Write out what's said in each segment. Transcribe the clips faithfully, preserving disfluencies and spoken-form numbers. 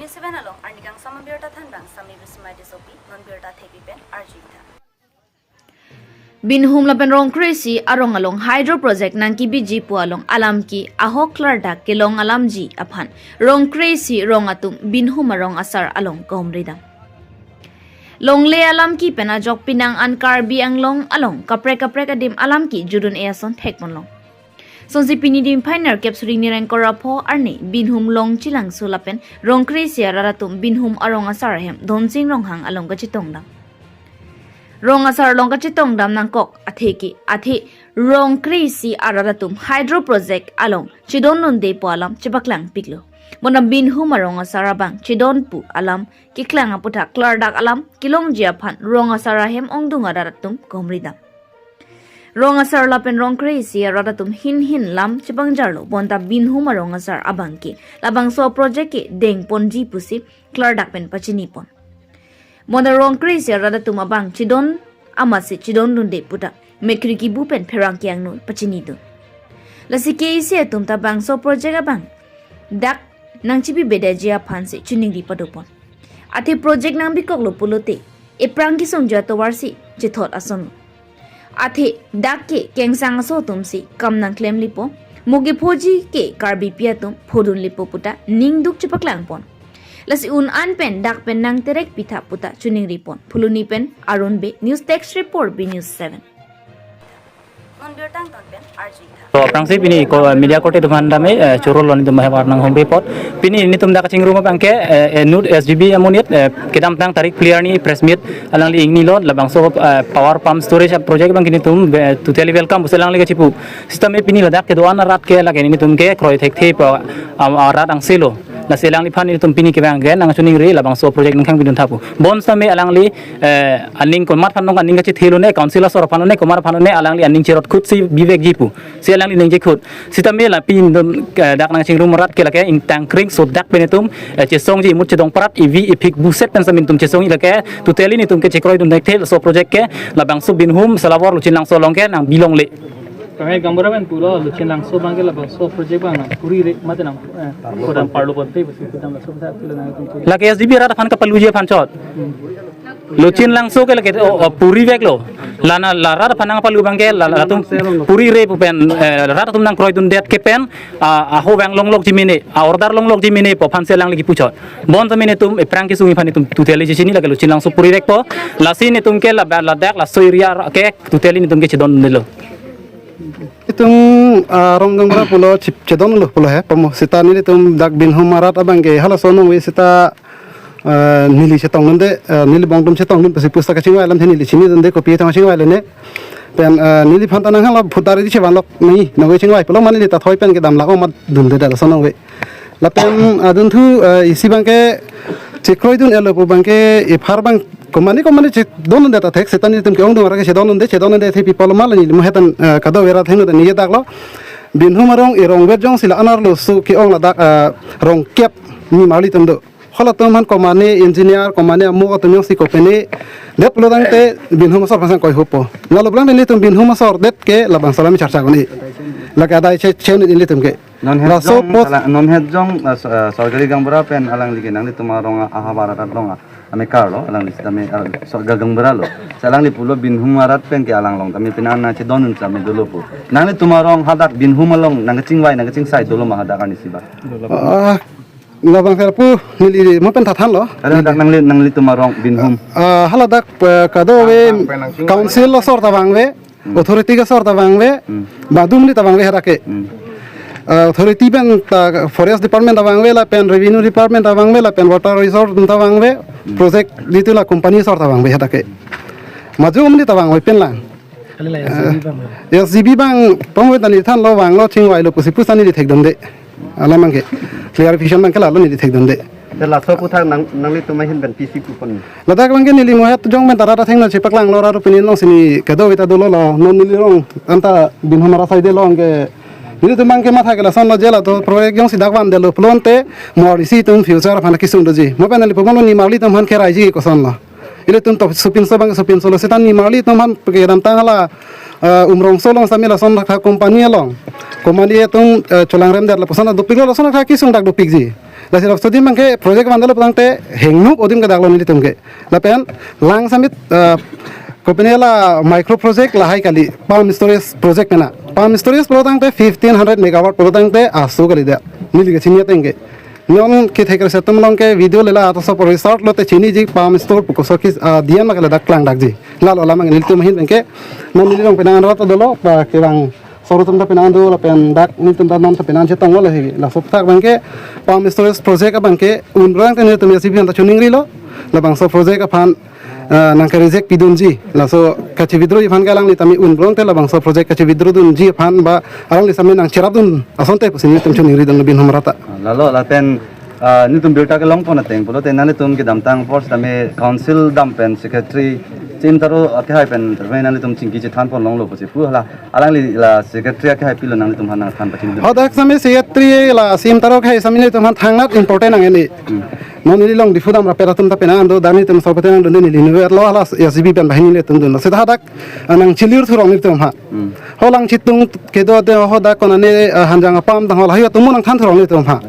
Seven along arni kangsam abirta thanbang Sami Bismai Tissopi, non birta thepi pen arju-ik tha. Binhum lapen Rongkre isi arong along hydro project nangkebiji pu along alam ke ahok klardak kelong alamji aphan Rongkre isi rong atum Binhum arong asar along kehumri dam. Longle alam ke pen ajok penang an Karbi Anglong along kaprek kaprek adim alam ke judun e ason thekponlong. Sonsi pini niphai nerkep suri nireng kora pho arni Binhum Longchinlangso lapen Rongkre isi arat atum Binhum arong asar ahem Dhonsing Ronghang along kachetongdam. Rong asar along kachetongdam nangkok athe ke, athe Rongkre isi arat atum hydro project along chedondunde pu alam chepaklang piklo. Bonta Binhum arong asar abang chedon pu alam keklang aputhak klardak alam kelongji aphan rong asar ahem ongdung arat atum kehumri dam. Rong asar lapen Rongkre isi arat atum hin hin lam chepangjarlo, bonta Binhum arong asar abang ke labangso project ke dengponji pusi klardak pen pachinipon. Bonta Rongkre isi arat atum abang chedon amatsi chedondunde puta mekkri kibu pen pherangke angno pachinidun. Lasi K A A C atum ta bangso project abang dak nangchipibedeji aphansi chiningri padopon. Athe project nangbikoklo pulote ephrang kesungji atovarsi chethot asonlo. Athe dak ke kengsang aso atumsi kam nangklemlepo, mo kephoji ke Karbipi atum phodunlepo puta ningduk chepaklangpon. Lasi un an pen dak pen nangterek pitha puta chiningripon. Phuloni pen Arun Bey, News Desk Report, B News seven. Non birta angton pen arju-ik tha. To aphrangsi pini ko media korte atum aphan dame, eh, choro lo nelitum bahai warnang home report. Pini nelitum dak kachingrum abang ke, eh, eh, nut S G B amonit, eh, kedamtang tarik phli arni press meet alangli ingnilo labangso, eh, power pump storage project abang ke nelitum, eh, totally welcome pusi alangli kachipu. Sitame pini ladak kedo-an arat ke lake nelitum ke kroi thekthe pa, am, arat angselo. Lasi alangliphan nelitum pini kevang ke nangchiningri labangso project nangkhang pidun tha pu. Bonsitame alangli, eh, aning komat aphan nong aning kachethelo ne, council asor aphan ne, komat aphan ne, alangli aning cherot khutsi bivekji pu. Si alangli ningje khut. Sitame la pini nelitum, eh, dak nangchingrum arat ke lake ingtang kring so dak pen nelitum, eh, chesongji imut chedong parat ivi iphik buset pen sitame nelitum chesongji lake totally nelitum ke chekroidun thekthe laso project ke labangso Binhum Salawar Longchinlangso along ke nangbilongle. Kami gambar pen pulo Longchinlangso abang ke labangso project abang nangpuri re mate nang, eh, kodam parlo ponpe pusi kodam laso sa pilo nang itu. Lake S G B rat aphan kapaluji aphan chot. Longchinlangso ke lake, oh, oh, puriveklo. Lana la rat aphan nangpalu abang ke la, latum puri re pu pen, eh, rat atum nangkroidundet ke pen, ah, aho vang longlokji mene, a-order longlokji mene pu aphansi alangli kipu chot. Bonsitame nelitum ephrang kesung aphan nelitum totally chechini lake Longchinlangso purivekpo. Lasi nelitum ke la, ladak laso area ke totally nelitum ke chedondelo. Itum, ah, rong gaonbura pulo chip chedonlo pulo he, pamo sita nelitum dak Binhum arat abang ke halaso nongve sita, ah, neli chetongdunde, ah, neli bong atum chetongdun pusi pusita kachingvai alamthe neli chinidunde kopi atum chingvailo ne. Pen, ah, neliphan ta nang hala phutari di chevanlok nangji, nongve chingvai pulo mane neli ta thoi pen kedam lak-o mat dunde dak laso nongve. Lapen adunthu, eh, isi abang ke chekroidun-etlo pu abang ke ephar abang komane komane chedondunde ta thek seta nelitum ke-ongdung arat ke chedondunde, chedondunde thepi pulo ma la neli mo hetan, eh, kadokave arat heno ta ningje daklo. Binhum arong erong vet jongsi la anerlo su ke-ong ladak, eh, rong kep nimarli atum do. Halatum aphan komane engineer, komane amo atum jongsi kopene detlo tangte Binhum asor aphan sang koihupo. Lalo abang nelitum Binhum asor det ke labangso alam charcha koni. Lake adai che, che nelitum ke. Non het laso jong, post ala-, non het jong, ah, so-, ah, sorkari gaonbura pen alangli ke nanglitum arong ahavar arat along, ah, ame karlo, alangli sitame, ah, so, ga-, gaonbura lo. Si alangli pulo Binhum arat pen ke alang along tame penang nangchedondun sitame dolo pu. Nanglitum arong hadak Binhum along nangkachingvai, nangkachingsai dolo ma hadak arnisi abang? Ah, labang serpu neli mo pen thathanlo. Hala dak nangli, nanglitum arong Binhum. Ah, hala dak, eh, kadokave council asor ta vangve. Hmm. Authority asor ta vangve, hmm, badum ni ta vangve hadak ke. Hmm. Ah, authority pen ta forest department ta vangve lapen revenue department ta vangve lapen water resource ta vangve, hmm, project ditu la company asor ta vangve hadak ke. Maju um ni ta vangve pen lang. Kali la, eh, S G B abang. S G B abang, pamo ta neli thanlo vanglo chingvailo pusi pusita neli thekdunde. Alam abang ke clarification abang ke lalo neli thekdunde. Te laso aputhak nang, nanglitum ahin pen pisi kupon. Ladak abang ke neli mo het jong pen ta rat athengno chepaklanglo, rat opinion alongsi neli kadokave ta dolo lo, non neli rong anta Binhum arat side along ke. Nelitum abang ke matha ke lasonlo je la to project jongsi dak vandetlo pulote mo arnisi atum future aphan kesung doji. Mo pen neli pubomlo nimarli atum aphan keraiji kosonlo. Ilitum to supinso abang supinsolo seta nimarli atum aphan kedamtang hala, eh, Umrongso along sitame lason tha company along. Company atum, eh, cholangremdetlo puson dopiklo lason tha kesung dak dopikji. Lasi laso adim abangke project vandalo pulangte hingnup adim ke dak lo nelitum ke. Lapen lang samit, eh, kopine la micro project lahai kali, pump storage project mena. Pump storage pulotangte fifteen hundred megawatt pulotangte aso kali dak. Neli kechini ateng ke. Non kethek resetum along ke video lela ato so result lote chiniji pump store pu koso ke, ah, dian ma ke ladak klangdakji. Lalo alam abang nelitum ahin abangke. Non neli along penang rat dolo, pa kevang sorotum ta penang do lapen dak nelitum ta non ta penang chetong lo lasi. Laso aputhak abangke pump storage project abangke un-e rang te nelitum A C B aphan ta chiningrilo. Labangso project aphan, eh, nangke-reject pidunji. Laso kachi-withdraw aphan ke alangli tame un-e rang te labangso project kachi-withdraw dunji aphan ba alangli sami nangcherapdun asonte pusi nelitum chiningridun Binhum arat ta. Lalo lapen, ah, nelitum birta kelong pon ateng pulote nanglitum kedamtang apor sitame council dam pen secretary Sim Taro akehai pen terme nanglitum chingki chethan pon longlo pusi pu hala alangli la secretary akehai pilo nanglitum aphan nangthan pachinidun. Hadak sami secretary la Sim Taro akehai sami nelitum aphan thangnat important nang ini. Hmm. Non neli along Diphu damrap atum ta penang do, dak nelitum sorpetang dun neli nuver lo hala A C B pen banghini nelitum dun. Seta hadak, ah, nangchilir thurong nelitum aphan. Hmm. Ho Langchitung kedo de ho dak konane, ah, Hanjang apam dang ho lahai atum nangthan thurong nelitum aphan.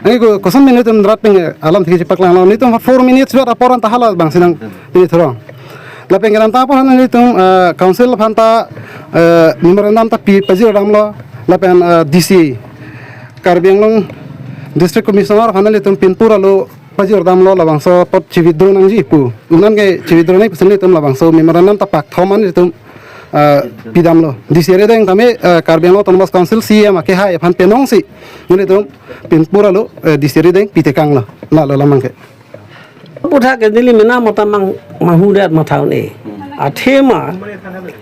Anke ko koson nelitum rat peng alam thik chepaklang lo. Nelitum four minutes vet apor an ta hala abang si nangpini thurong. Lapen kedamtang apor an nelitum, eh, council aphan ta, eh, memorandum ta pi pajir damlo. Lapen, eh, D C, Karbi Anglong District Commissioner aphan nelitum pinpur alo pajir damlo labangso apot chi-withdraw nangji pu. Un-an ke chi-withdraw nangji pusi nelitum labangso memorandum ta pakthom an nelitum, eh, pidamlo. D C arideng tame, eh, Karbi Anglong Autonomous Council C E M akehai aphan penong si nelitum pinpur alo, eh, D C arideng pitekanglo. Lalo alam abangke. Aputhak ke neli mena mata mang mahudat matha un-e. Athema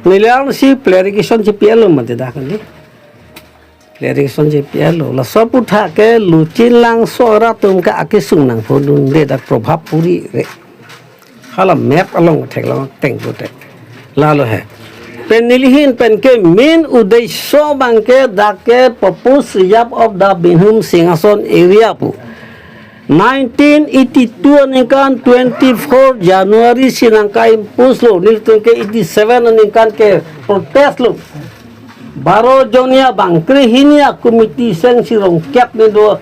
neli along si clarification chipi-etlo mati dak neli. Clarification chipi-etlo. Laso aputhak ke Luchinlangso arat atum ke akesung nangphodunde dak Prabhapuri re. Hala map along theklong ateng pulote. Lalo he. Pen neli ahin pen ke main uddesho abangke dak ke purpose reserve of the Binhum Singhason area pu. Nineteen eighty-two aningkan twenty-four January si nangka-impose lo, nelitum ke eighty-seven aningkan ke protest lo. Baro jonia bangkre hini a committee seng si rongkep ni do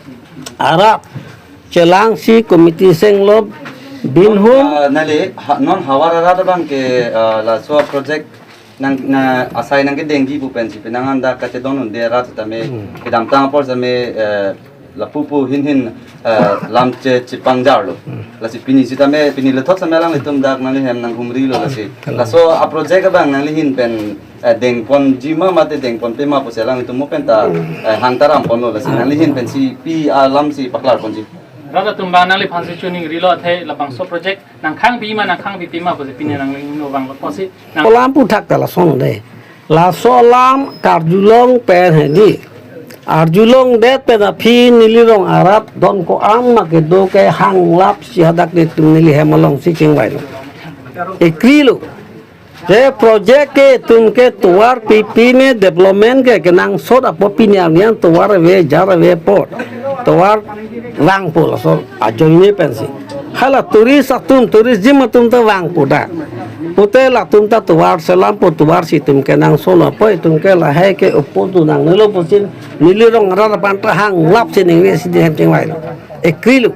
arat chelang si committee seng lo Binhum. Ah, neli ha-, non havar arat abangke, ah, laso project nang, na asai nangkedengji pu pensi penang an dak kachedondunde arat tame. Hmm. Kedamtang apor sitame, eh, lapu pu hin hin, eh, lam che chepangjarlo. Hmm. Lasi pini sitame pini lethot sitame alanglitum dak nangli hem nanghumrilo lasi. Hmm. Laso a project abang nangli ahin pen, eh, dengponji ma mate dengponpe ma pusi alanglitum mo pen ta, eh, hang ta ram ponlo lasi. Hmm. Nangli ahin pensi pi alam si paklar ponji. Rat atum abang nangliphan si chiningrilo athe labangso project nangkhang pi ma nangkhang pipe ma pusi pini nangli ingno vanglo pusi nang- Alam aputhak ta lason de. Laso alam karjulong pen hedi. Arjulongdet pen aphi neli rong arat don ko-an ma kedo ke hanglap si hadak nelitum neli hem along si chingvailo. Ekrilo. Je project ke itum ke tovar pipe me development ke kenangsot apot pini arni an tovar ave jar ave apot. Tovar vangpo laso ajoine pensi. Hala tourist atum, tourism atum ta vangpo dak. Pute latum ta tovar selampo, tovar si itum kenangsot apot itum ke lahai ke oppose dun nangnelo pusi neli rong arat aphan ta hanglap si ningve si neli hem chingvailo. Ekrilo.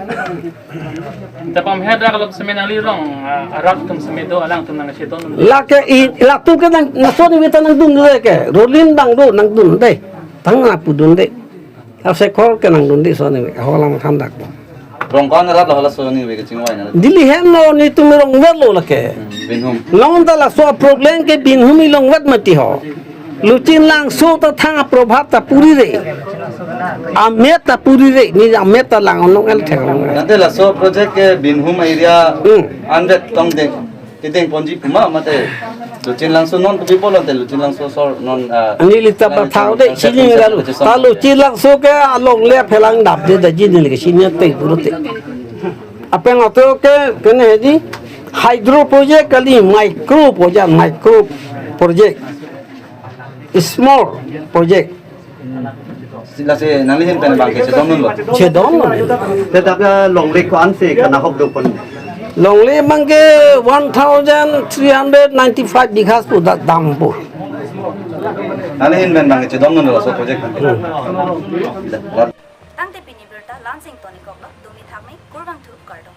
Tapom he dak alok seme nangli rong, ah, arat atum seme do alangtum nangchedon. Lake i, latum ke nang, laso ningve ta nangdunde ke. Rolin abang do nangdunde. Thang na pudunde. Asekhor ke nangdunde laso ningve. Ho alam than dak. Rong ko-an arat lo laso ningve kechingvai na. Neli hem lo nelitum rongvet lo lake. Hmm, Binhum. Non ta laso problem ke Binhum along vet mati ho. Luchinlangso ta thang aprobhat ta puri re. Amet ta puri re, ne amet ta lang onong el thek onong el. Tangte laso project ke Binhum area, hmm, anvet tong deng, kedengponji pu ma mate. Luchinlangso non pu pi pulote Luchinlangso sor non, ah, neli ta pathau de, sini lalu. Ta Luchinlangso ke alongle aphelang dapde daji neli ke sini te pulote. Apeng ato ke kene hedi hydro project kali micro project, micro project. Small project. Lasi nangli ahin pen abangke chedondunlo. Chedondun. Te dak longle ko-an si kana hok do pon. Longle abangke one thousand three hundred ninety-five bighas pu dak dampo. Nangli ahin pen abangke chedondunlo laso project. Hmm. Tangte pini Birta la-ansi ingtonikoklo, dumi thakmi, kurvangthu, kardom.